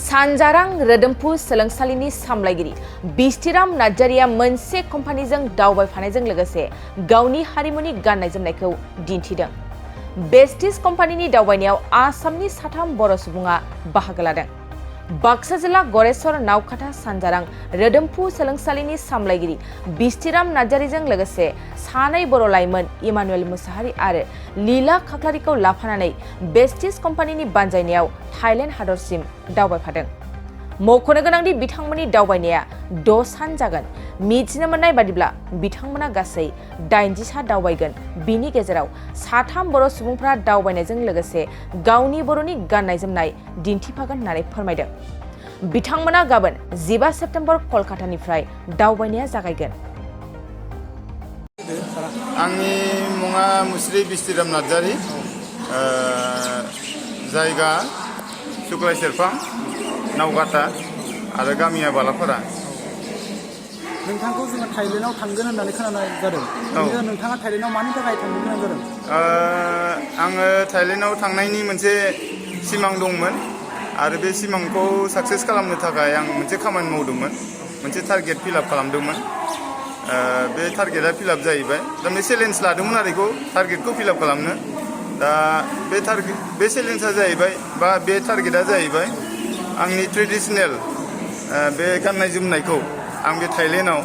सानजारां रोदोमफु सोलोंसालिनि सामलायगिरि बिस्टिराम नार्जारिया मोनसे कम्पानिजों दावबायफानायजों लोगोसे गावनि हारिमुनि गाननाय जोमनायखौ दिन्थिदों। वेस्टिज कम्पानिनि दावबायनायाव आसामनि 3 बर' सुबुङा बाहागो लादों। बाक्सा जिल्ला गरेस्वर नावखाथा सानजारां रोदोमफु सोलोंसालिनि सामलायगिरि बिस्टिराम नार्जारिजों लोगोसे 2 बर' लाइमोन इमानुएल मुसाहारि आरो लीला खाख्लारिखौ लाफानानै वेस्टिज कम्पानिनि बानजायनायाव थाइलेण्ड हादरसिम दावबायफादों। मख'नो गोनांदि बिथांमोननि दावबायनाया 6 सान जागोन। मिथिनो मोननाय बादिब्ला बिथांमोना गासै 80 सा दावबायगोन। बिनि गेजेराव 3 बर' सुबुंफोरा दावबायनायजों लोगोसे गावनि बर'नि गाननाय जोमनाय दिन्थिफागोन होननानै फोरमायदों। बिथांमोना गाबोन 15 सेप्तेम्बर कलकातानिफ्राय दावबायनाया जागायगोन। आंनि मुङा मुस्रि बिस्टिराम नार्जारि, जायगा सुक्लाय सेरफां नावगाता आरो गामिया बालाफारा। नोंथांखौ जोङो थाइलेण्डआव थांगोन होननानै खोनानाय जादों। नोंथाङा थाइलेण्डआव मानि थाखाय थांनो गोनां जादों? आङो थाइलेण्डआव थांनायनि मोनसे सिमां दंमोन आरो बे सिमांखौ साक्सेस खालामनो थाखाय आं मोनसे खामानि मावदोंमोन, मोनसे टारगेट फिलआप खालामदोंमोन। बे टारगेटआ फिलआप जाहैबाय। थारमाने चेलेन्ज लादोंमोन आरो बेखौ टारगेटखौ फिलआप खालामनो। दा बे चेलेन्जआ जाहैबाय बा बे टारगेटआ जाहैबाय आंनि ट्रेडिशनेल बे गाननाय जोमनायखौ आं बे थाइलेण्डआव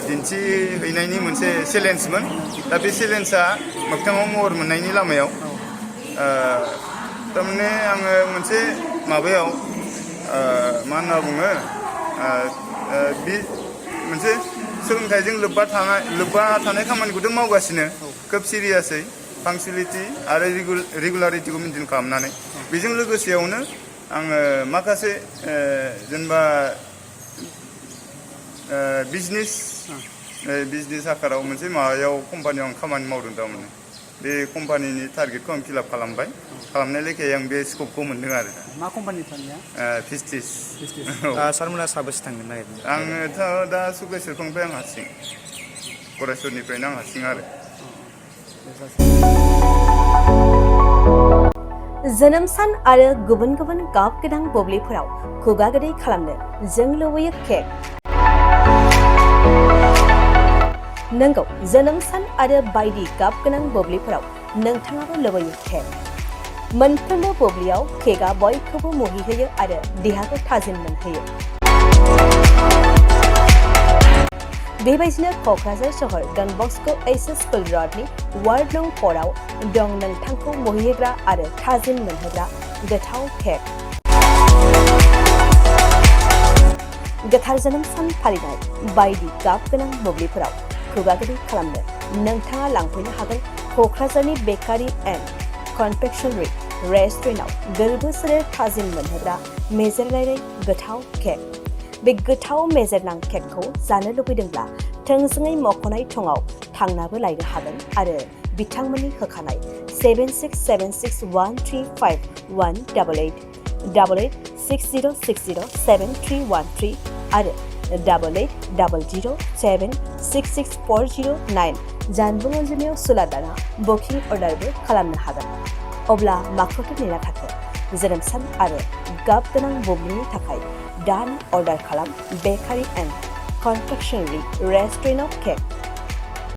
दिन्थिहैनायनि मोनसे चेलेन्जमोन। दा बे चेलेन्जआ मोगथाङाव महर मोननायनि लामायाव थारमाने आङो मोनसे माबायाव मा होनना बुङो, मोनसे सोलोंथाइजों लोब्बा थानाय खामानिखौथ' मावगासिनो खोब सिरियासै, पांक्चुएलिटि आरो रेगुलारिटिखौ मेनटेन खालामनानै। बेजों लोगोसेयावनो आङो माखासे जेनेबा बिजनेस आकाराव मोनसे माबायाव कम्पानियाव आं खामानि मावदों। थारमाने बे कम्पानिनि टारगेटखौ आं फिलआप खालामबाय। खालामनाय लेखायै आं बे स्कपखौ मोन्दों आरो। मा कम्पानि थांनाया? भेस्टिज। सारमोना साबेसे थांनो नागिरदों? आङोथ' दा सुक्लाय सेरफांनिफ्राय आं हारसिं, गरेस्वरनिफ्रायनो आं हारसिं आरो। जोनोम सान आरो गुबुन गुबुन गाब गोनां बुब्लिफोराव खुगा गोदै खालामनो जों लुबैयो केक। नंगौ, जोनोम सान आरो बायदि गाब गोनां बुब्लिफोराव नोंथाङाबो लुबैयो केक। मोनफ्रोमबो बुब्लियाव केकआ बयखौबो मुहिहोयो आरो देहाखौ थाजिम मोनहोयो। बेबायदिनो क'क्राझार सहर डन बस्क' एचएस स्कुल र'डनि वार्ड नं 4 आव दं नोंथांखौ मुहिहोग्रा आरो थाजिम मोनहोग्रा गोथाव केक। गोथार जोनोम सान फालिनाय बायदि गाब गोनां बुब्लिफोराव खुगा गोदै खालामनो नोंथाङा लांफैनो हागोन क'क्राझारनि बेकारि एन्ड कनफेक्शनारि रेस्टुरेन्टआव गोरबो सोलेर थाजिम मोनहोग्रा मेजेरनाय गोथाव केक। बे गोथाव मेजेरनां केकखौ जानो लुबैदोंब्ला थोंजोङै मख'नाय थंआव थांनाबो लायनो हागोन आरो बिथांमोननि होखानाय 767601351888 8860607313 आरो 8800766409 जानबुं अनजिमायाव सुला दाना बुकिं अर्डारबो खालामनो हागोन। अब्ला माखौथो नेना थाखो? जोनोम सान आरो गाब गोनां बुब्लिनि थाखाय दान अर्डार खालाम बेकारि एन्ड कनफेक्शनारि रेस्टुरेन्टआव केक।